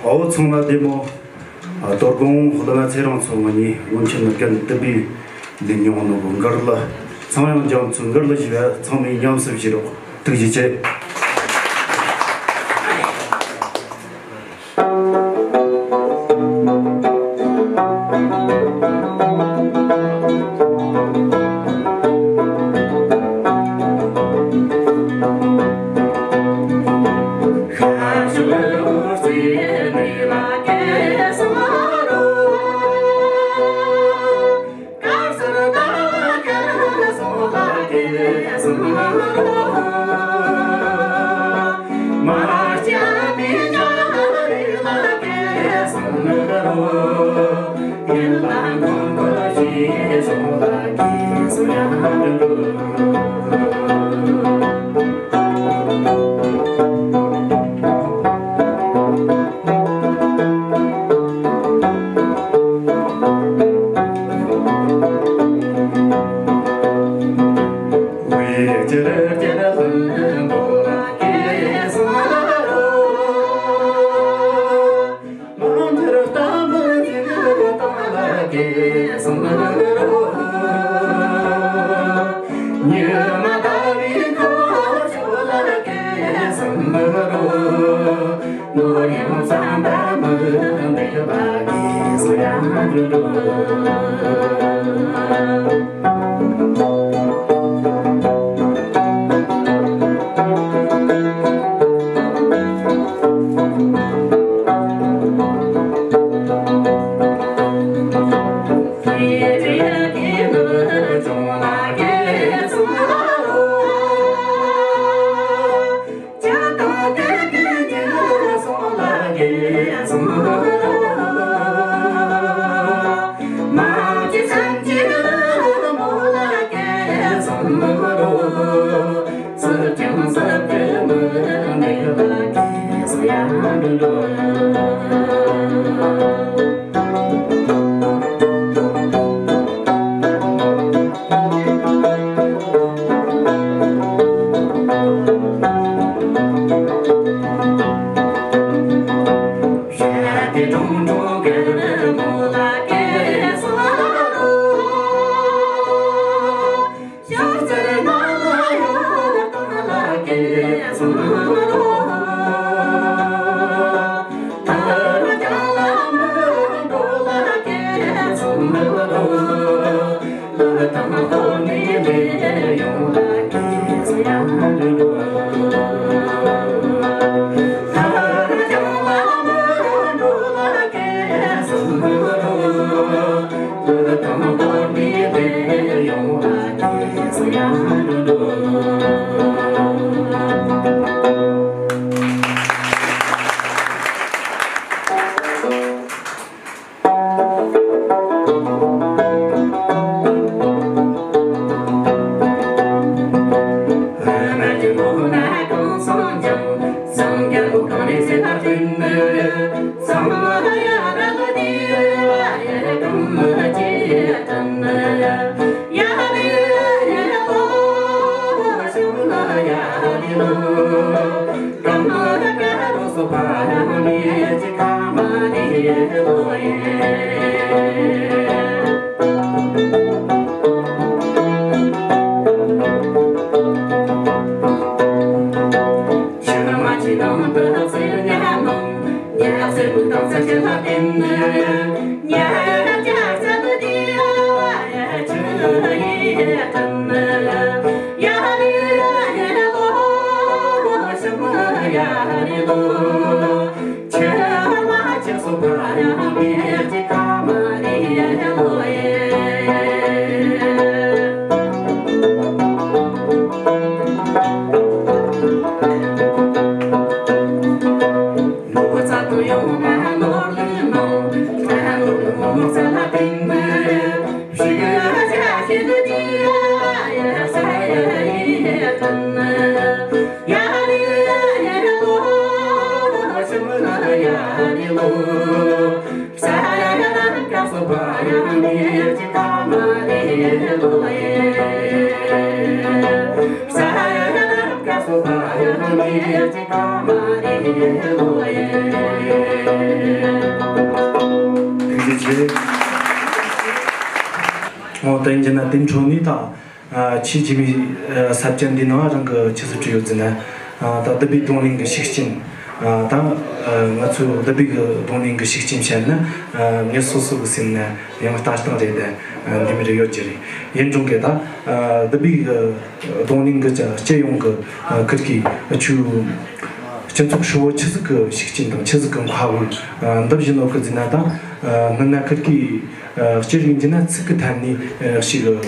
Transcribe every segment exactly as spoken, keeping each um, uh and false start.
ཨོ་ཚང་མ་བདེ་མོ། ཨ། དོ་དགོང་སློབ་མ་ཚེ་རིང་མཚོ་སྔོན་ནས་སྔོན་ཆད་ནས་རྒན་བསྟན་པའི་ལས་མྱོང་ནོ་གི་མགར་ལ་ཚངས་དབྱངས་རྒྱ་མཚོའི་མགུར་ལ་ཞུ་བ། ཚང་མས་ཉམས་སུ་བཞེས་རོགས། ཐུགས་རྗེ་ཆེ། ཐུགས་རྗེ་ཆེ། འོ་དེ་ཡིན་ན་དེ་འཕྲོ་ནས་ད། ཨ། ཆེས་རྗེས་མའི་ས་བཅད་འདི་ནང་རང་གི་ཆི་ཟིག་བྲིས་ཡོད་ཟེར་ན། ཨ། ད་བདུད་བྷེའི་རྡུང་ལེན་གྱི་ཤུགས་རྐྱེན། ཨ། ད་ང་ཚོའི་བདུད་བྷེའི་རྡུང་ལེན་གྱི་ཤུགས་རྐྱེན་བཤད་ན། ཨ། མི་སོ་སོ་གི་སེམས་ན་ཡང་ལྟ་སྟངས་རེ་དང་འདི་མི་རེ་ཡོད་ཀྱི་རེད། ཡིན་རུང་གི་ད། ཨ། བདུད་བྷེའི་རྡུང་ལེན་གྱི་སྤྱི་ཡོངས་ཀྱི། ཨ། ཁུར་གི་ཆུ། སྤྱི་ཚོགས་ཧྲིལ་བོ་ཆི་ཟིག་གི་ཤུགས་རྐྱེན་དང་ཆི་ཟིག་གི་མཁའ་དབུགས། ཨ། འདི་བཞིན་ནོ་གི་ཟེར་ན་ད། ཨ། སྔོན་ན་ཁུར་གི། ཨ། སྤྱིར་ཡིན་གྱི་ན་ཚིག་གི་ཐད་ནས། ཨ། ཞིག་ཨ།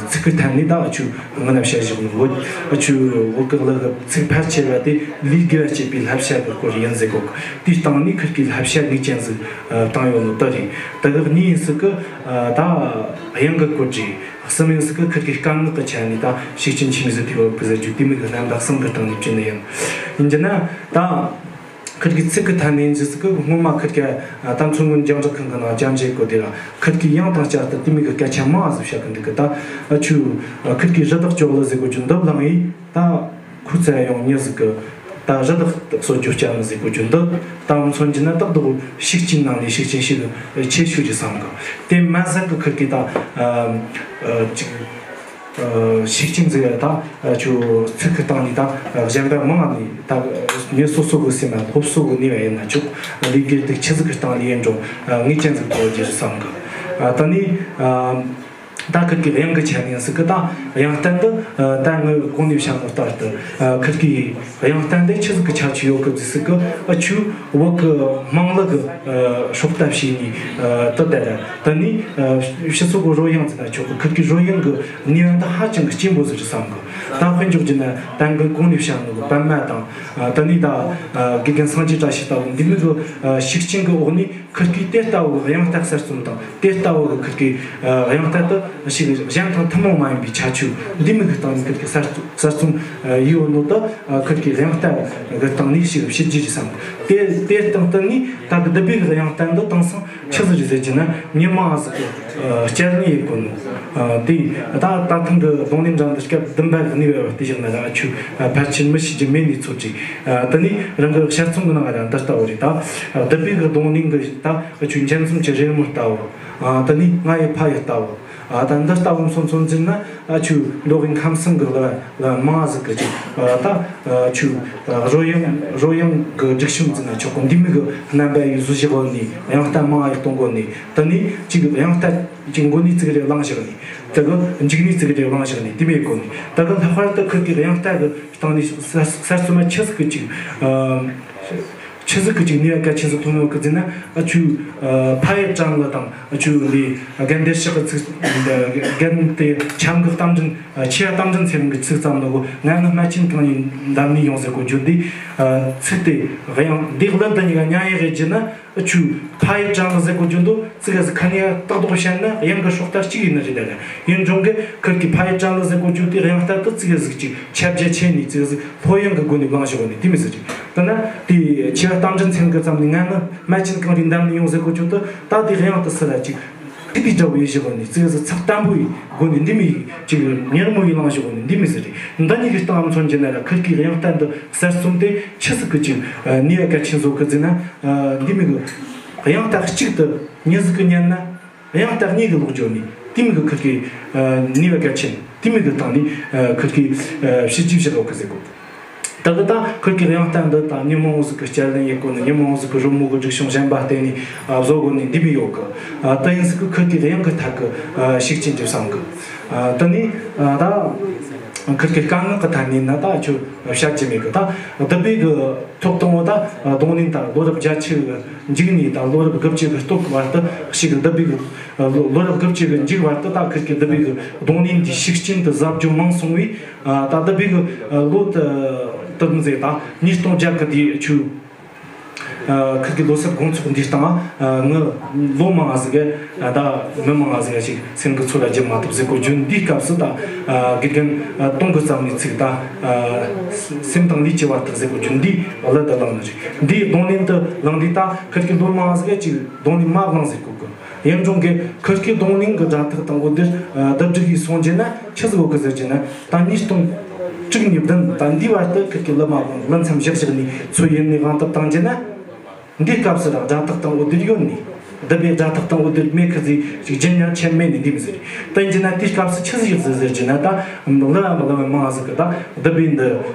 ཚིག་གི་ཐད་ནས་ད་ཨ་ཆུ་སྔོན་ན་བཤད་བཞག་ནོ། བོད་ཨ་ཆུ་བོད་གི་གླུ་གི་ཚིག་ཕལ་ཆེ་བ་དེ་ལས་དགེ་བ་སྐྱེད་པའི་བསླབ་བྱ་གི་སྐོར་ཡིན་ཟེར་གོ། དེའི་སྟེང་ནས་ཁུར་གི་བསླབ་བྱ་ངེས་ཅན་ཟིག་ཨ། བཏང་ཡོད་ནོ་དེ་རེད། དེ་གི་གཉིས་ཡིན་ཟིག་གི། ཨ། ད་དབྱངས་གི་སྐོར་རེད། གསུམ་ཡིན་ཟིག་གི་ཁུར་གི་སྐད་ངག་གི་ཆ་ནས་ད་ཤུགས་རྐྱེན་ཆི་མོ་ཟིག་ཐེབས་ཡོད་གི་ཟེར་རྒྱུ་དེ་མོ་གི་རྣམ་པ་གསུམ་གི་སྟེང་ནས་བྲིས་ནི་ཡིན། ཡིན་གྱི་ན་ད། ཁུར་གི་ཚིག་གི་ཐད་ནས་ཟེར་ཟིག་གི། སྔོན་མ་ཁུར་གི་ད་མཚོ་སྔོན་རྒྱང་བསྒྲགས་ཁང་གི་ནང་བཅར་འདྲི་གོ་དེ་ལ། ཁུར་གི་དབྱངས་དང་བཅས་ཏེ་དེ་མོ་གི་སྐད་ཆ་མང་ཟིག་བཤད་གི་འདུག་གི། ད་ཨ་ཆུ་ཁུར་གི་རི་དྭགས་སྐྱོ་གླུ་ཟེར་གོ་རྒྱུ་འདི་བླངས་ཡིན། ད་ཁོ་ཚོ་ཡང་མྱི་ཟིག་གི་ད་རི་དྭགས་གསོད་རྒྱུ་བཅར་ནི་ཟེར་གོ་རྒྱུ་འདི། ད་མཚོན་གྱི་ན་ཏག་ཏག་ཤུགས་རྐྱེན་ནང་ནས་ཤུགས་རྐྱེན་ཞིག་ཆེ་ཤོས་ཀྱི་བསམ་གི། དེ་མ་ཟད་གི་ཁུར་གི་ད་ཨ་ཨ་ཅིག་ཨ། ཤུགས་རྐྱེན་ཟེར་ཡ་ད། ཨ། ཁྱོད་ཚིག་གི་སྟེང་ནས་ད། ཨ། གཞན་པ་མང་ནས་ད། མྱི་སོ་སོ་གི་སེམས་ལ་སློབ་གསོ་གི་ནུས་པ་ཡིན་ན་ཆོག་ལས་འགུལ་དེ་ཆི་ཟིག་གི་སྟེང་ལ་ཡིན་རུང་། ཨ། ངེས་ཅན་ཟིག་ཐོག་རྒྱུ་རེད་བསམ་གི། ཨ། ད་ནི། ཨ། ད་ཁུར་གི་དབྱངས་གི་ཆ་ནས་ཟིག་གི་ད། དབྱངས་རྟ་འདི། ཨ། ད་ངས་གོང་ནས་བཤད་ནོ་ལྟར་དུ། ཨ། ཁུར་གི་དབྱངས་རྟ་འདི་ཆི་ཟིག་གི་ཁྱད་ཆོས་ཡོད་གི་ཟེར་གི། ཨ། ཁྱོད་བོད་གི་དམངས་གླུ་གི། ཨ། སྲོག་རྟ་བྱས་ནས། ཨ། ད་ད་ར་ད་ནི། ཨ། སྤྱི་ཚོགས་གི་རོལ་དབྱངས་ཟེར་ན་ཆོག་གི། ཁུར་གི་རོལ་དབྱངས་གི་ནུས་པ་འདི་ཧ་ཅང་གི་སྐྱེན་པོ་ཟིག་རེད་བསམ་གི། ད་དཔེ་འཇོག་རྒྱུ་ན་ད་ངས་གོང་ནས་བཤད་ནོ་གི་པད་མ་དང་། ཨ། ད་ནི་ད། ཨ། དགེ་རྒན་སངས་རྒྱས་བཀྲ་ཤིས་ལྟ་བུ་འདི་མོ་གི། ཨ། ཤུགས་རྐྱེན་གི་འོག་ནས་ཁུར་གི་དེ་ལྟ་བུ་གི་དབྱངས་རྟ་གསར་རྩོམ་དང་། དེ་ལྟ་བུ་གི་ཁུར་གི། ཨ། དབྱངས་རྟ་དེ་ཞིག་གཞན་དང་ཐུན་མོང་མ་ཡིན་པའི་ཁྱད་ཆོས་འདི་མོ་གི་སྟེང་ནས་ཁུར་གི་གསར་གསར་རྩོམ། ཨ། ཡོད་ནོ་ད། ཨ། ཁུར་གི་དབྱངས་རྟ་གི་སྟེང་ནས་ཞིག་ཕྱི་རྒྱུ་རེད་བསམ་གི། དེ་དེ་སྟེང་དུ་ནི་ད་གི་བདུད་བྷེའི་གི་དབྱངས་རྟ་འདི་དེང་སང་ཆི་ཟིག་རེད་ཟེར་གྱི་ན་མྱི་མང་ཟིག་གི། ཨ། བསྐྱར་ལེན་ཡེད་གོ་ནོ། ཨ། དེ་ད་ད་ཐེངས་གི་རྡུང་ལེན་འདྲ་འདི་སྐབས་བདུན་པ་གི་གནས་བབ་བལྟས་བཞག་ན་ད་ཁྱོད། ཨ། ཕལ་ཆེར་མི་ཤེས་རྒྱུ་མེད་ནས་ཚོད་ཅིག། ཨ། དེ་ནས་རང་གི་དཔྱད་རྩོམ་གི་ནང་ང་ད་འདི་ལྟ་བུ་རེད། ད་བདུད་བྷེའི་གི་རྡུང་ལེན་གི་ད་ཁྱོད་འཇལ་འཛོམས་ཀྱི་རེ་སྨོན་ལྟ་བུ། ཨ། དེ་ནས་ང་ཡི་ཕ་ཡུལ་ལྟ་བུ། ཨ། ད་འདི་ལྟ་བུ་མཚོན་མཚོན་ཟེར་ན། ཨ། ཁྱོད་མདོ་དབུས་ཁམས་གསུམ་གི་གླུ་བ་མང་ཟིག་གི་ཅིག། ཨ། ད། ཨ། ཁྱོད། ཨ། རོལ་དབྱངས་རོལ་དབྱངས་གི་སྒྲིག་གཤོམ་ཟེར་ན་ཆོག་གི། འདི་མོ་གི་རྣམ་པ་ཡི་བཟོ་བཞག་གོ་ནི། དབྱངས་རྟ་མང་ཡི་གཏོང་གོ་ནི། དེ་ནས་ཅིག་དབྱངས་རྟ་ཅིག་མགོ་ནས་ཙིག་རེ་བླངས་བཞག་ནི། དེ་གི་མཇུག་ནས་ཙིག་རེ་བླངས་བཞག་ནི་དེ་མོ་ཡེད་གོ་ནི། དེ་གི་ལྷག་པར་དུ་ཁུར་གི་དབྱངས་རྟ་གི་སྟེང་ནས་གསར་གསར་རྩོམ་མ་ཆི་ཟིག་གི་ཅིག། ཨ། ཆི་ཟིག་གི་ཅིག་ནུས་པ་གལ་ཆེན་ཟིག་ཐོན་ཡོད་གི་ཟེར་ན། ཨ། ཁྱོད། ཨ། ཕ་ཡུལ་བྲན་གླུ་དང་། ཨ། ཁྱོད་འདི་རྒན་བདེ་གཤེགས་གི་ཚིག། རྒན་དེ་བྱམས་གི་རྟ་མགྲིན། ཨ། ཆེ་བ་རྟ་མགྲིན་ཚེ་རིང་གི་ཚིག་བརྩམས་ནོ་གོ། ང་ནི་སྨྲ་ཆེན་གང་ཡིན་འདམ་ནས་ཡོང་ཟེར་གོ་རྒྱུ་འདི། ཨ། ཚིག་དེ་དབྱངས་འདི་གླུ་འདི་གཉིས་ཀ་མཉམ་ཡིག་རེད་བགྱིས་ན། ཨ། ཁྱོད་ཕ་ཡུལ་བྲན་གླུ་ཟེར་གོ་རྒྱུ་འདི་ཙིག་གེ་ཟིག་ཁ་ཉེ་ཏག་ཏག་བཤད་ན་དབྱངས་གི་སྲོག་རྟ་གཅིག་ཡིན་ནི་རེད་ད་ར། ཡིན་རུང་གི་ཁུར་གི་ཕ་ཡུལ་བྲན་གླུ་ཟེར་གོ་རྒྱུ་དེ་དབྱངས་རྟ་དེ་ཙིག་གེ་ཟིག་ཅིག་ཁྱབ་རྒྱ་ཆེ་ནི་ཙིག་གེ་ཟིག་ལྷོད་ཡངས་གི་སྒོ་ནས་བླངས་བཞག་ནི་དེ་མོ་ཟིག་རེད། ད་ན་དེ་ཆེ་བ་རྟ་མགྲིན་ཚེ་རིང་གིས་བརྩམས་ནི་ང་ནི་སྨྲ་ཆེན་གངས་རིའི་འདབས་ནས་ཡོང་ཟེར་གོ་རྒྱུ་དེ། ད་དེ་དབྱངས་དེ་སུ་ར་ཅིག་ཐིག་པའི་དགྲ་བོ་ཡེ་བཞག་ནི་ཙིག་གེ་ཟིག་ཚགས་དམ་པོའི་སྒོ་ནས་འདི་མོ་ཅིག་མྱུར་མོ་ཡེ་བླངས་བཞག་ནི་འདི་མོ་ཟིག་རེད། འདི་གཉིས་ཀྱི་སྟེང་མཚོན་རྒྱུ་ན་ར་ཁུར་གི་དབྱངས་རྟ་འདི་གསར་རྩོམ་དེ་ཆི་ཟིག་གི་ཅིག་ནུས་པ་གལ་ཆེན་བཟོ་གི་ཟེར་ན། འདི་མོ་གི་དབྱངས་རྟ་གཅིག་ཏུ་མྱི་ཟིག་གིས་ཉན་ན། དབྱངས་རྟ་གཉིས་ཀྱི་ལོག་འགྱོ་ནི་དེ་མོ་གི་ཁུར་གི་ནུས་པ་གལ་ཆེན་དེ་མོ་གི་སྟེང་ནས་ཁུར་གི་ཕྱི་རྒྱུ་བཞག་ཡོད་གི་ཟེར་གོ། ད་གི་ད་ཁུར་གི་དབྱངས་རྟ་འདི་དང་མྱི་མང་བོ་ཟིག་གིས་བསྐྱར་ལེན་ཡེད་གོ་ནི། མྱི་མང་བོ་ཟིག་གིས་རོལ་མོ་གི་སྒྲིག་གཞུང་གཞན་པ་བརྟེན་ནས་བཟོ་གོ་ནི་འདི་མོ་ཡོད་གི། ད་ཡིན་ཟིག་གི་ཁུར་གི་དབྱངས་གི་ཐད་གི་ཤུགས་རྐྱེན་གྱིས་བསམ་གི། ད་ནི་ད་ཁུར་གི་སྐད་ངག་གི་ཐད་ནས་ན་ད་ཁྱོད་བཤད་རྒྱུ་མེད་གི། ད་བདུད་བྷེ་གི་ཐོག་དང་པོ་ད་རྡུང་ལེན་ད་ལོ་རབས་བརྒྱད་ཅུ་གི་མཇུག་ནས་ད་ལོ་རབས་དགུ་བཅུ་གི་སྟོད་བར་དུ་ཞིག་བདུད་བྷེ་གི། ལོ་རབས་དགུ་བཅུ་གི་མཇུག་བར་དུ་ད་ཁུར་གི་བདུད་བྷེ་གི་རྡུང་ལེན་དེའི་ཤུགས་རྐྱེན་དེ་ཟབ་རྒྱུ་མང་སོང་བས། ད་བདུད་བྷེ་གི་ལོ་དེ་དེ་ཟེར་ད་ཉིས་སྟོང་བརྒྱད་གི་དེའི་ཆུ། ཁུར་གི་ལོ་གསར་དགོང་ཚོགས་འདིའི་སྟེང་ང་ལོ་མང་ཟིག་གི་ད་མི་མང་ཟིག་ག་ཞིག་སེམས་གི་ཚོར་བ་བརྗེད་མ་ཐུབ་ཟེར་གོ་རྒྱུ་འདིའི་སྐབས་སུ་ད་དགེ་རྒན་སྟོང་གི་བརྩམས་ནས་ཚིག་ད་སེམས་དང་ལུས་ཀྱི་བར་ཐག་ཟེར་གོ་རྒྱུ་འདིའི་གླུ་དེ་བླངས་ནི་རེད། འདིའི་རྡུང་ལེན་དེ་བླངས་དུས་ད་ཁུར་གི་ལོ་མང་ཟིག་ག་ཅིག་རྡུང་ལེན་མ་བླངས་ཟེར་གོ་གི། ཡིན་རུང་གི་ཁུར་གི་རྡུང་ལེན་གི་སྒྲ་ཐག་དང་པོ་འདིར་བསྡུ་སྒྲིག་གིས་སོང་རྒྱུ་ན་ཆི་ཟིག་ཡོད་གི་ཟེར་རྒྱུ་ན། ད་ཉིས་སྟོང་ དྲུག་གཉིས་བདུན། ད་འདིའི་བར་དུ་ཁུར་གི་ཀླུ་མ་བླངས་ཀླུ་མཚམས་བཞག་བཞག་ནས་ཚུར་ཡུལ་ནས་དབང་དུ་བཏང་རྒྱུ་ན། འདིའི་སྐབས་སུ་ར་དགྲ་ཐག་དང་འོད་སྡེར་ཡོད་ནི། བསྡུ་བའི་དགྲ་ཐག་དང་འོད་སྡེར་མེད་ཁི་ཟིག་ཅིག་རྒྱུན་ཉར་ཆེན་མེད་ནི་འདི་མི་ཟེར། ད་ཡིན་རྒྱུ་ན་དེའི་སྐབས་སུ་ཆི་ཟིག་ཡག་ཟིག་ཟེར་རྒྱུ་ན། ད་ཀླུ་ཡང་ཀླུ་མ་མང་ཟིག་གི་ད་བསྡུ་བའི་འདི་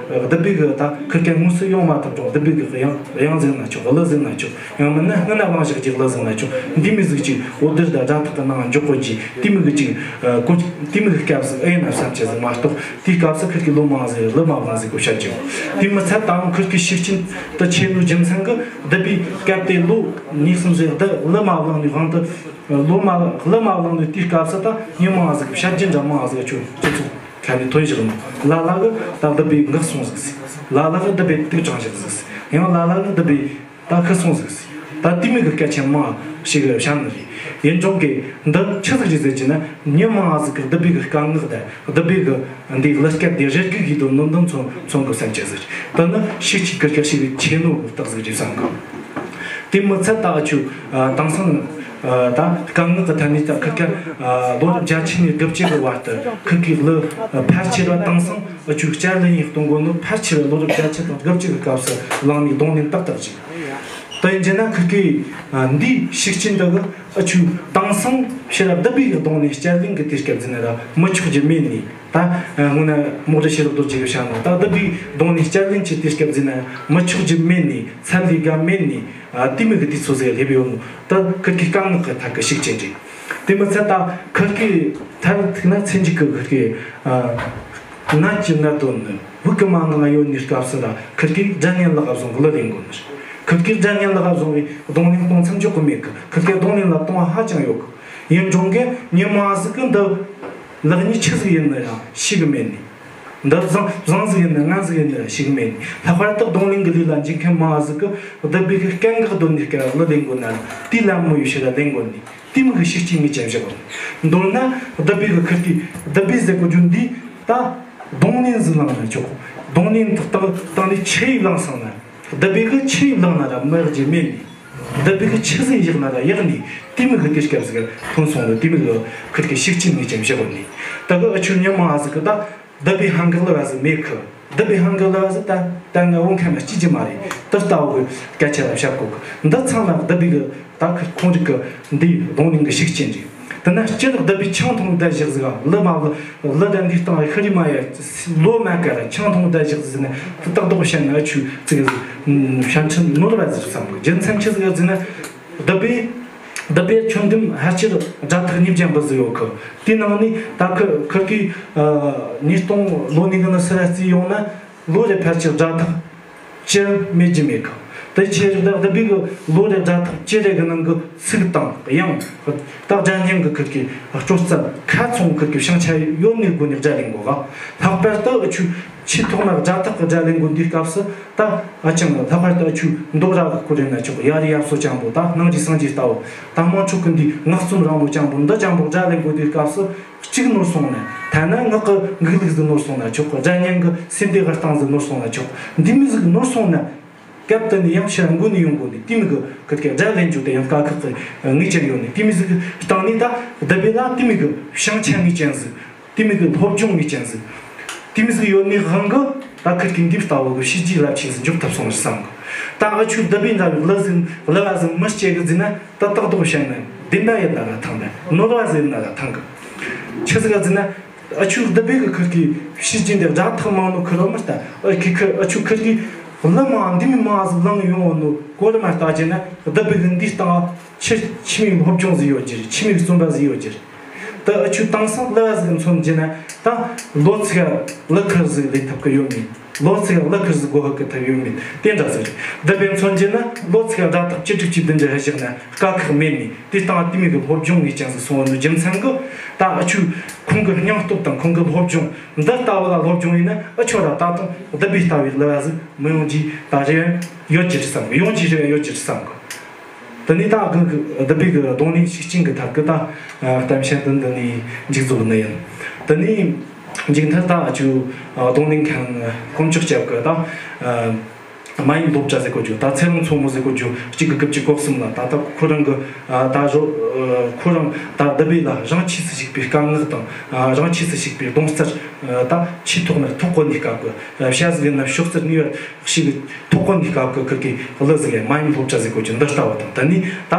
བསྡུ་བའི་གི་ད་ཁུར་ཀ་དངོས་སུ་ཡོང་མ་ཐུབ་ཀྱང་བསྡུ་བའི་གི་དབྱངས་དབྱངས་ཟིག་ན་ཆོག་ཀླུ་ཟིག་ན་ཆོག་ཡང་མིན་ན་སྔོན་ན་བླངས་བཞག་ཅིག་ཀླུ་ཟིག་ན་ཆོག་འདི་མི་ཟིག་ཅིག་འོད་སྡེར་ད་དགྲ་ཐག་གི་ནང་འཇོག་གོ་ཅི་དེ་མི་གི་ཅིག་གོ་དེ་མི་གི་སྐབས་སུ་ཨེ་ན་བསམ་ཆེ་ཟིག་མ་གཏོགས། དེའི་སྐབས་སུ་ཁུར་གི་ཀླུ་མང་ཟིག་ཀླུ་མ་བླངས་ཟིག་གོ་བཤད་ཀྱི་ཡོད། དེ་མི་ཚད་ད་ཁུར་གི་ཤུགས་རྐྱེན་དུ་ཆེ་ནོ་རྒྱུ་མཚན་གི་བསྡུ་བའི་སྐབས་དེ་ལོ་གཉིས་གསུམ་ཟིག་འདི་ཀླུ་མ་བླངས་ནས་དབང་དུ་ཀླུ་མ་ཀླུ་མ་བླངས་ནས་དེའི་སྐབས་སུ་ད་མྱི་མང་ཟིག་བཤད་རྒྱུ་འདྲ་མང་ཟིག་ཆོས་སྤྱི་ཚོགས་ཁ་ནས་ཐོན་བཞག་ནོ། ལ་ལ་གི་ད་བསྡུ་བའི་འགག་སོང་ཟིག་ལ་ལ་གི་བསྡུ་བའི་དུག་དྲངས་བཞག་ཟིག་ཡང་ལ་ལ་གི་བསྡུ་བའི་ད་ཁུ་སོང་ཟིག་ད་དེ་མི་གི་སྐད་ཆ་མང་ཞིག་བཤད་ནི་རེད། ཡིན་ཀྱང་གི་འདི་ཆི་ཟིག་རེད་ཟེར་གྱི་ན། མྱི་མང་ཟིག་གི་བསྡུ་བའི་གི་སྐད་ངག་དང་བསྡུ་བའི་གི་འདི་གླུ་སྐད་དེ་རེ་སྒུག་གི་འདུག་ནོ་འདི་མཚོན་མཚོན་གི་བསམ་གྱི་ཟིག་ད་ནི་ཤུགས་ཆེ་གི་སྐད་ཤིག་ཆེ་ནོ་རྟགས་ཟིག་རེད་བསམ་གི། དེ་མི་ཚད་ད་ཨ་ཆུ་དེང་སང་ད་སྐད་ངག་གི་ཐད་ནས་ད་ཁུ་ཁ་ལོ་རབས་བརྒྱད་ཅུ་ནས་དགུ་བཅུ་གི་བར་དུ་ཁུ་ཁའི་གླུ་ཕལ་ཆེ་བ་དེང་སང་ཨ་ཆུ་བསྐྱར་ལེན་ཡིན་གཏོང་གོ་ནོ་ཕལ་ཆེ་བ་ལོ་རབས་བརྒྱད་ཅུ་དང་དགུ་བཅུ་གི་སྐབས་སུ་བླངས་ནས་རྡུང་ལེན་ཏག་ཏག་བྱས། ད་ཡིན་རྒྱུ་ན་ཁུ་ཁའི་འདིའི་ཤུགས་རྐྱེན་འདི་གི་ཨ་ཆུ་དེང་སང་ཕྱི་རབས་བསྡུ་བའི་གི་རྡུང་ལེན་བསྐྱར་ལེན་གི་དུས་སྐབས་ཟིན་ན་ར་མི་ཆོག་རྒྱུ་མེད་ནི། ད་སྔོན་ན་རྨོག་རུ་ཤེས་རབ་རྡོ་རྗེ་གི་བཤད་ནོ། ད་བསྡུ་བའི་རྡུང་ལེན་བསྐྱར་ལེན་གྱི་དུས་སྐབས་ཟིན་ན་མི་ཆོག་རྒྱུ་མེད་ནི། ཚད་ལས་བརྒལ་མེད་ནི། དེ་མོ་གི་དུས་ཚོད་ཟིག་སླེབས་ཡོད་ནོ། ད་ཁུ་ཁའི་སྐད་ངག་གི་ཐད་ཀྱི་ཤུགས་རྐྱེན་རེད། དེ་མི་ཚད་ད་ཁུ་ཁའི་ཐད་ཐུག་ན་ཚེ་མཇུག་གི་ཁུ་ཁའི་ནད་ཀྱི་ནད་གདོན་ནི་བོད་ཀྱི་མ་ནང་ཡོད་ནི་སྐབས་སུ་ར་ཁུ་ཁའི་སྒྲ་སྙན་ལག་བཟུང་གི་གླུ་ལེན་གོ་ནི། ཁུ་ཁའི་སྒྲ་སྙན་ལག་བཟུང་བའི་རྡུང་ལེན་གཏོང་མཚམས་འཇོག་གི་མེད་གི། ཁུ་ཁའི་རྡུང་ལེན་ལ་གཏོང་བ་ཧ་ཅང་ཡོད་གི། ཡིན་ཀྱང་གི་མྱི་མང་ཟིག་གི་འདི་ལག་གཉིས་ཆི་ཟིག་ཡིན་ནི་ཡང་ཤེས་གི་མེད་ནི། འདི་བཟང་བཟང་ཟིག་ཡིན་ནི་ངན་ཟིག་ཡིན་ནི་ཡང་ཤེས་གི་མེད་ནི། ལྷག་པར་དུ་རྡུང་ལེན་གི་ལས་ལ་འཇུག་མཁན་མང་ཟིག་གི་བསྡུ་བའི་གི་སྐད་ངག་གདོན་ནི་སྐད་གླུ་ལེན་གོ་ན་ར་དེ་ལ་མོ་ཡོད་ཕྱིར་ར་ལེན་གོ་ནི། དེ་མོ་གི་ཤུགས་རྐྱེན་ངེས་ཅན་བཞག་གོ། མདོར་ན་བསྡུ་བའི་གི་ཁུ་ཁའི་བསྡུ་བའི་ཟེར་གོ་རྒྱུ་འདི་ད་རྡུང་ལེན་ཟིག་བླངས་ན་ཆོག་རྡུང་ལེན་ཐག་ཐག་བཏང་ནས་ཆི་ཡིས་བླངས་སོང་ན། བསྡུ་བའི་གི་ཆི་ཡིས་བླངས་ན་ར་མི་ཡག་རྒྱུ་མེད་ནི། བསྡུ་བའི་གི་ཆི་ཟིག་ཡག་ན་ར་ཡག་ནི། དེ་མོ་གི་དུས་སྐབས་ཟིག་ཐོན་སོང་ནི། དེ་མོ་གི་ཁུ་ཁའི་ཤུགས་རྐྱེན་ངེས་ཅན་བཞག་གོ་ནི། ད་གི་ཨ་ཆུ་མྱི་མང་ཟིག་གི་ད་བསྡུ་བའི་ཧང་གི་གླུ་བ་ཟིག་མེད་གི། བསྡུ་བའི་ཧང་གི་གླུ་བ་ཟིག་ད་ད་ང་བོ་མཁན་ལ་སྐྱིད་ཀྱི་མ་རེད། དེ་ལྟ་བུ་གི་སྐད་ཆ་ལ་བཤད་གོ་གི། འདི་ཚང་མ་བསྡུ་བའི་གི་ད་ཁུ་ཁོང་རིག་གི་འདིའི་རྡུང་ལེན་གི་ཤུགས་རྐྱེན་རེད། དེ་ན་སྤྱིར་བསྡུ་བའི་ཆང་འཐུང་བསྡད་བཞག་ཟིག་གླུ་མ་གླུ་གླུ་དང་འདི་སྟེང་ཤི་རི་མ་ཡ་ལོ་མ་ཀ་ར་ཆང་འཐུང་བསྡད་བཞག་ཟིག་ནི་དེ་ཏག་ཏག་བཤད་ན་ཨ་ཆུ་ཙིག་ཟིག་ཞན་ཆེན་ནོར་བ་ཟིག་བསམ་གི། རྒྱུ་མཚན་ཆི་ཟིག་ཟེར་ན། བསྡུ་བའི་བསྡུ་བའི་ཆོས་འདེམས་ཕལ་ཆེར་སྒྲ་ཐག་ཉིས་བརྒྱ་འབུ་ཟིག་ཡོད་གི། དེའི་ནང་ནས་ད་ཁུ་ཁུ་ཁའི་ཉིས་སྟོང་ལོ་ནས་གི་ནི་སུ་ར་རྩིས་ཡོང་ན་ལོ་རེ་ཕལ་ཆེར་སྒྲ་ཐག་བཅུ་མེད་རྒྱུ་མེད་གི། དེ་ཆེ་རིགས་ད་བསྡུ་བའི་གི་ལོ་རེ་སྒྲ་ཐག་བཅུ་རེ་གི་ནང་གི་ཚིག་དང་དབྱངས་ད་སྒྲ་སྙན་གི་ཁུ་ཁའི་སྤྲོ་རྩལ་ཁ་ཚོན་ཁུ་ཁའི་བྱང་ཆ་ཡོད་ནི་སྒོ་ནས་སྒྲ་ལེན་དགོས་ག། ལྷག་པར་དུ་ཨ་ཆུ་ཆེས་ཐོག་མར་སྒྲ་ཐག་གི་སྒྲ་ལེན་དགོས་དུས་སྐབས་སུ། ད་ཨ་ཅང་ལྷག་པར་དུ་ཨ་ཆུ་མདོ་ར་གི་སྐོར་ཡིན་ན་ཆོག་ཡ་རི་ཡབ་སོ་ཅང་པོ་ད་སྣང་རྒྱུ་སངས་རྒྱས་ལྟ་བུ་ད་དམངས་ཁྲོད་ཀྱི་འདི་ངག་རྩོམ་རིང་མོ་ཅང་པོ་འདི་ཅང་པོ་སྒྲ་ལེན་དགོས་དུས་སྐབས་སུ་གཅིག་ནོར་སོང་ན། ཐ་ན་ངག་གི་འགུག་ལུགས་ཟིག་ནོར་སོང་ན་ཆོག་གི། སྒྲ་སྙན་གི་སེམས་དེ་གར་སྟངས་ཟིག་ནོར་སོང་ན་ཆོག་འདི་མོ་ཟིག་ནོར་སོང་ན། སྐབས་དེ་ནས་ཡང་ཕྱིར་འགོ་ནས་ཡོང་དགོས་ནས་དེ་མོ་གི་ཁུ་ཁའི་སྒྲ་ལེན་རྒྱུ་དེ་ཡང་དཀའ་ཁག་གི་ངེས་ཅན་ཡོད་ནས། དེ་མོ་ཟིག་སྟེང་ནས་ད་བསྡུ་བའི་ལ་དེ་མོ་གི་བྱང་ཆ་ངེས་ཅན་ཟིག་དེ་མོ་གི་སློབ་སྦྱོང་ངེས་ཅན་ཟིག་དེ་མོ་ཟིག་ཡོད་ནི་དབང་གིས་ད་ཁུར་གི་འདི་ལྟ་བུ་གི་བྱས་རྗེས་རླབས་ཆེན་ཟིག་འཇོག་ཐུབ་སོང་ཟིག་བསམ་གི། ད་ཨ་ཆུ་བསྡུ་བའི་འདྲ་བའི་གླུ་ཟིག་གླུ་བ་ཟིག་མི་སྐྱེ་གི་ཟེར་ན་ད་ཏག་ཏག་བཤད་ན་བདེན་པ་ཡིན་ན་ར་ཐང་གི། ནོར་བ་ཟིག་ཡིན་ན་ར་ཐང་གི། ཆི་ཟིག་ག་ཟེར་ན་ཨ་ཆུ་བསྡུ་བའི་གི་ཁུར་གི་བྱས་རྗེས་འདི་སྒྲ་ཐག་མང་ནོ་ཁུར་རོ་མི་ལྟ། ཨ་ཁི་ཁི་ཨ་ཆུ་ཁུར་གི་གླུ་མ་འདི་མོ་མང་ཟིག་བླངས་ཡོང་ནོ་གོ་ར་མ་ལྟ་རྒྱུ་ན་བསྡུ་བའི་གི་འདི་སྟེང་ཆི་ཆི་མོའི་སློབ་སྦྱོང་ཟིག་ཡོད་རྒྱུ་རེད། ཆི་མོའི་རྩོམ་པ་ཟིག་ཡོད་རྒྱུ་རེད། ད་ཨ་ཆུ་དེང་སང་གླུ་བ་ཟིག་མཚོན་རྒྱུ་ན་ད་ལོ་ཚིགས་གླུ་ཁུར་ཟིག་ལེན་ཐུབ་གི་ཡོད་མེད། ལོ་ཚིགས་གླུ་ཁུར་ཟིག་གོ་ཧུ་གི་ཐུབ་ཡོད་མེད་དེ་འདྲ་ཟིག་རེད། བསྡུ་བའི་མཚོན་རྒྱུ་ན་ལོ་ཚིགས་སྒྲ་ཐག་བཅུ་དྲུག་བཅུ་བདུན་འདྲ་ཧ་བཞག་ན་དཀའ་ཁག་མེད་ནས་དེ་སྟེང་དེ་མོ་གི་སློབ་སྦྱོང་ངེས་ཅན་ཟིག་སོང་བ་ནི་རྒྱུ་མཚན་གི། ད་ཨ་ཆུ་ཁོང་གི་སྙིང་སྟོབས་དང་ཁོང་གི་སློབ་སྦྱོང་འདི་ལྟ་བུ་ལ་སློབ་སྦྱོང་ཡིན་ན་ཨ་ཆོ་ར་ད་དུང་བསྡུ་བའི་ལྟ་བུའི་གླུ་བ་ཟིག་མི་ཡོང་རྒྱུའི་ད་རེ་བ་ཡོད་རྒྱུ་རེད་བསམ་གི། ཡོང་རྒྱུའི་རེ་བ་ཡོད་རྒྱུ་རེད་བསམ་གི། དེ་ནས་ད་གི་བསྡུ་བའི་གི་རྡུང་ལེན་ཤུགས་རྐྱེན་གི་ཐད་གི་ད་གཏམ་བཤད་འདི་འདི་ནས་མཇུག་རྫོགས་ནི་ཡིན། དེ་ནས་མཇུག་མཐར་ད་ཨ་ཆུ་རྡུང་ལེན་མཁན་དཀོན་མཆོག་སྐྱབས་གི་ད་ མ་ཡིན་སློབ་གྲྭ་ཟེར་གོ་རྒྱུ། ད་ཚེ་རིང་མཚོ་མོ་ཟེར་གོ་རྒྱུ། གཅིག་དགུ་དགུ་བཅུ་གོ་གསུམ་ལ་ད་ལྟ་ཁོ་རང་གི་ད་རོ་ཁོ་རང་ད་བསྡུ་བའི་ལ་རང་ཆས་སུ་ཞུགས་པའི་སྐད་ངག་དང་རང་ཆས་སུ་ཞུགས་པའི་གདུང་རྩལ་ད་ཆེས་ཐོག་མར་ཐོག་གོ་ནས་སྐབས་ཀྱི་བྱ་ཟིག་ན་ཕྱོགས་རྩལ་ནུས་པ་ཞིག་ཐོག་གོ་ནས་སྐབས་ཀྱི་ཁུར་གི་གླུ་ཟིག་ལས་མ་ཡིན་སློབ་གྲྭ་ཟེར་གོ་རྒྱུ་འདི་ལྟ་བུ་དང་། ད་ནི་ད།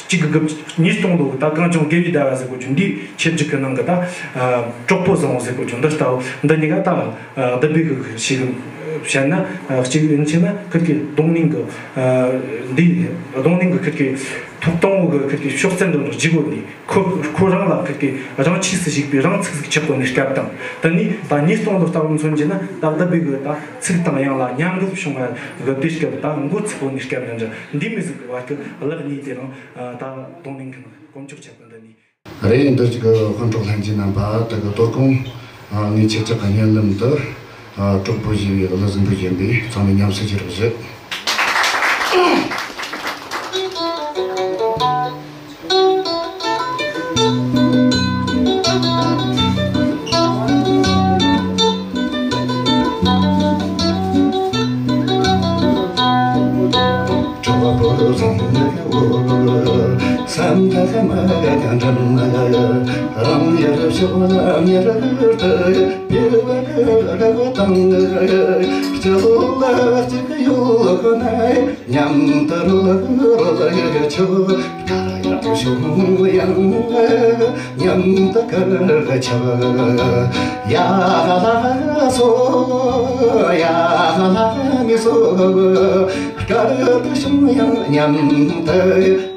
གཅིག་དགུ་དགུ་ཉིས་སྟོང་ལོ་གི་ད་གངས་ལྗོངས་དགེ་བའི་ཟླ་བ་ཟེར་གོ་རྒྱུ་འདིའི་ཆེད་བསྒྱུར་གི་ནང་གི་ད་གྲོགས་པོ་བཟང་བོ་ཟེར་གོ་རྒྱུ་འདི་ལྟ་བུ་འདི་གཉིས་ཀ་ད་བསྡུ་བའི་གི་ཞིག་བཤད་ན་གཅིག་ཡིན་ཕྱིན་ན་ཁུར་གི་རྡུང་ལེན་གི་འདི་རྡུང་ལེན་གི་ཁུར་གི་ཐོག་དང་བོ་གི་ཁུར་གི་ཕྱོགས་ཚན་འདི་འདྲ་བརྗེ་གོ་ནི་ཁོ་ཁོ་རང་ལ་ཁུར་གི་རང་ཆས་སུ་ཞུགས་པའི་རང་ཚུགས་ཟིག་ཆགས་གོ་ནི་སྐབས་དང་། ད་ནི་ད་ཉིས་སྟོང་ལོ་ལྟ་བུ་མཚོན་རྒྱུ་ན་ད་བསྡུ་བའི་གི་ད་ཚིག་དང་དབྱངས་ལ་ཉམས་རྒུད་བྱུང་བ་གི་དུས་སྐབས་ད་འགོ་ཚུགས་གོ་ནི་སྐབས་འདི་འདྲ་འདི་མི་ཟིག་གི་བར་གི་གླུ་གཉིས་དེ་རང་། ད་རྡུང་ལེན་མཁན་དཀོན་མཆོག་ཁྱད་པར་འདི་ནི། རེད། འདི་ཅིག་དཔོན་གྲོགས་ལྷན་རྒྱས་རྣམ་པ། དེ་གི་དོ་དགོང་ངས་ཁྱེད་ཅག་གི་བརྙན་ལམ་དུ་གྲོགས་པོ་ཞེས་པའི་གླུ་ཟིན་པོ་ཡིན་པས་ཚང་མས་ཉམས་སུ་བཞེས་རོགས་ཞུ། མཉམ་དུ་རོལ་རོལ་ཆོག་ཀ་ཡག་བྱུང་ཡང་། མཉམ་དུ་ཁུར་ཆག་ཡ་ལ་སོ་ཡ་ལ་མི་སོ། དཀར་དུ་བྱུང་ཡང་མཉམ་དུ་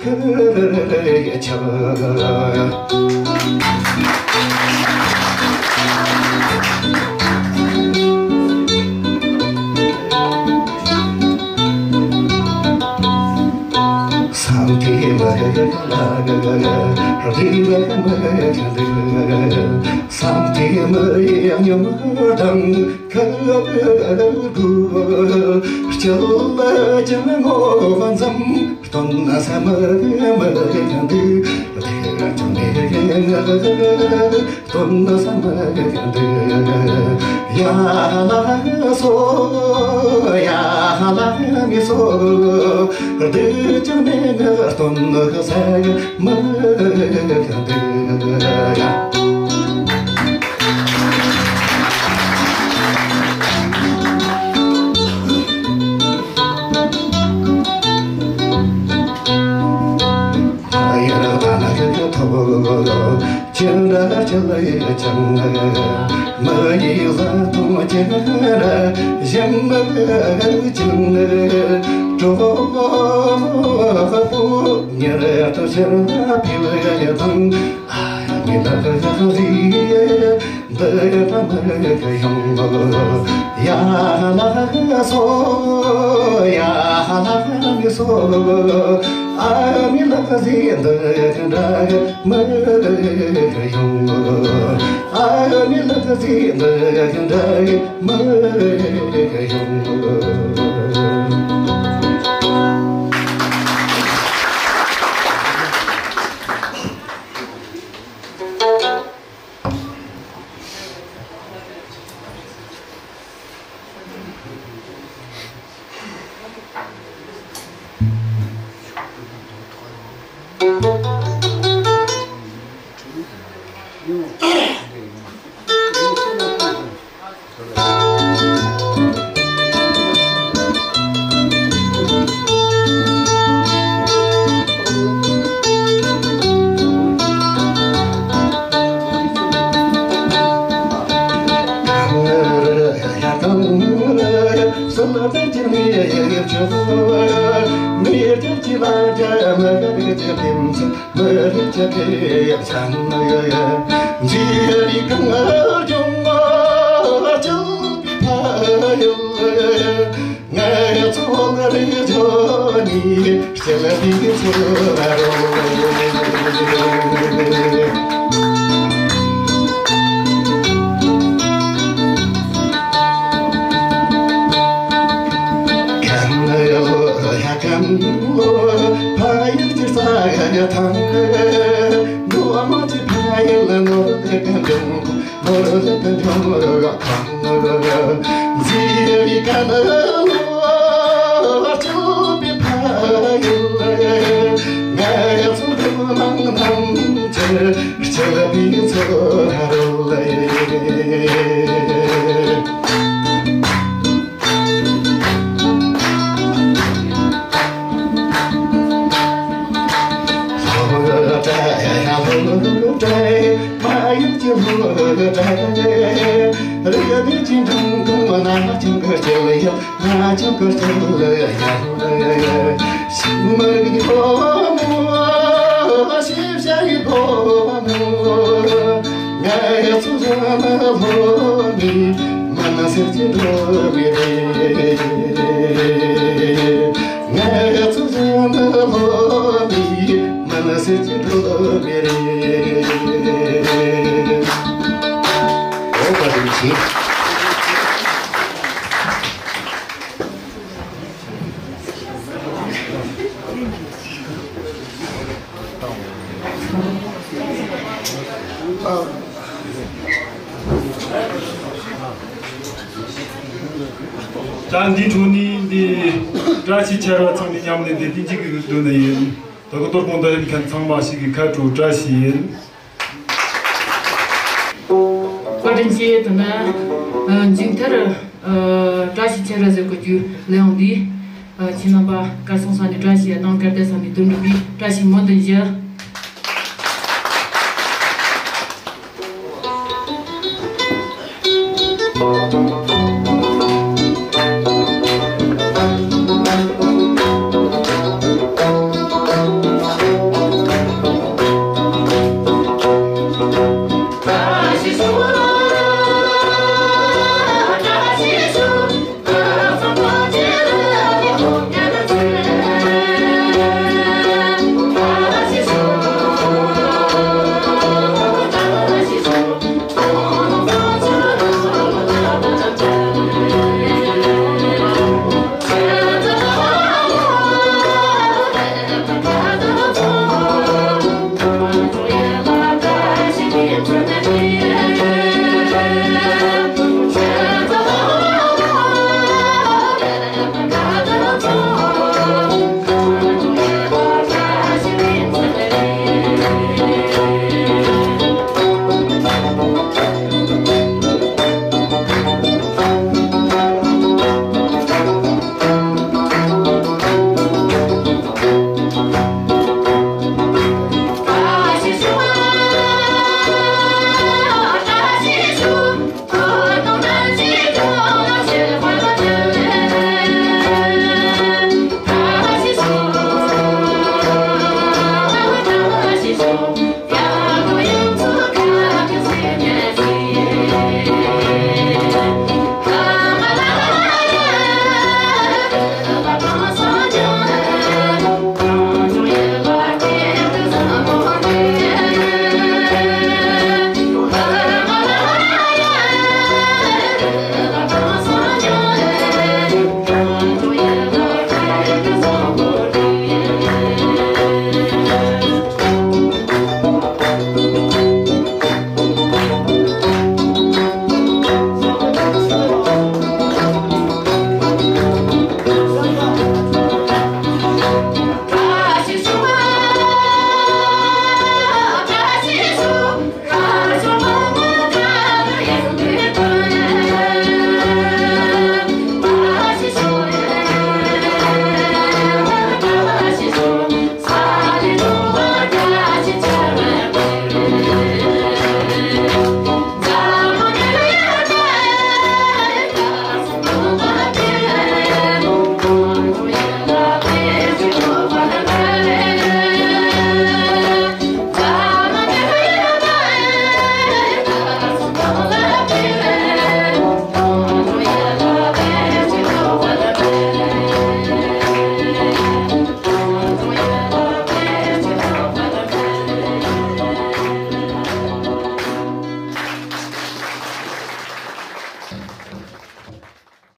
ཁུར་ཆག་བསམ་གྱིས་མི་ཁྱབ་ལ་རིག་པ་མི་ཁྱབ་འདུག་བསམ་གྱིས་མི་སྙོམས་དང་ཁ་དགུ་སྤྱོད་ལ་ཅང་ངོ་བ་འཛོམས་སྟོན་ན་བསམ་མི་ཁྱབ་འདུག་དེ་ཀྱང་མི་སྟོན་ན་བསམ་གི་འདུག་ཡ་ལ་སོ་ཡ་ལ་མི་སོ། སྡུག་ཅག་མེད་ནི་སྟོན་ནི་ཟེར་མི་འདུག་ཡ། ཡར་ད་ན་གི་ཐོག་ཅི་འདྲ་ཅི་ལ་ཡི་ཅང་། མི་ཡི་བཟའ་བཏུང་ཅི་འདྲ་ཞིམ་མི་ཅང་། གྲོགས་པོ་ཉེར་དུ་ཕྱིར་ཕེབས་དང་། ཨ་མི་ལགས་རེད། འདི་ལ་མི་ཡོང་། ཡ་ལ་སོ་ཡ་ལ་མི་སོ། ཨ་མི་ལགས་ཟིན་འདི་འདྲ་མི་ཡོང་། ཨ་མི་ལགས་ཟིན་འདི་འདྲ་མི་ཡོང་། མི་རིགས་ཀྱི་ཁེ་ཕན་མཛེས་པའི་གངས་ལྗོངས་ལ་སྤྱོད་པའི་ཕ་ཡུལ། ངའི་ཚོ་ལ་རེ་ཇོ་ནི་སྐྱེལ་བའི་ཚོ་ལ་རོ། གངས་ལོ་ཡ་གངས་ལོ་ཕ་ཡུལ་གྱི་ས་ཡ་ཐང་། འགྲོ་བ་མ་ཅི་ཕ་ཡུལ་ནོར་དེ་ག་འབྱུང་། ནོར་དེ་ག་འབྱུང་། མཛེས་པའི་གངས་ལོ། ད་འདིའི་འཕྲོ་ནས་འདི་བཀྲ་ཤིས་ཆེ་ར་ཚང་མས་མཉམ་ལས་འདི་བདེ་སྐྱིད་ཀྱི་མདུན་ན་ཡིན། ད་ག་གཏོར་སྐོང་ད་ཡིན་མཁན་ཚང་མ་ཞིག་གི་ཁ་དྲོ་བཀྲ་ཤིས་ཡིན། བཀའ་དྲིན་ཆེ། དེ་ནས་མཇུག་མཐར་བཀྲ་ཤིས་ཆེ་ར་ཟེར་དགོས་རྒྱུ་ལས་འོང་འདི། ཁྱེད་རྣམ་པ་གར་སོང་ས་ནས་བཀྲ་ཤིས་དང་གར་བསྡད་ས་ནས་དོན་འགྲུབ་པའི་བཀྲ་ཤིས་སྨོན་འདུན་ཞུ།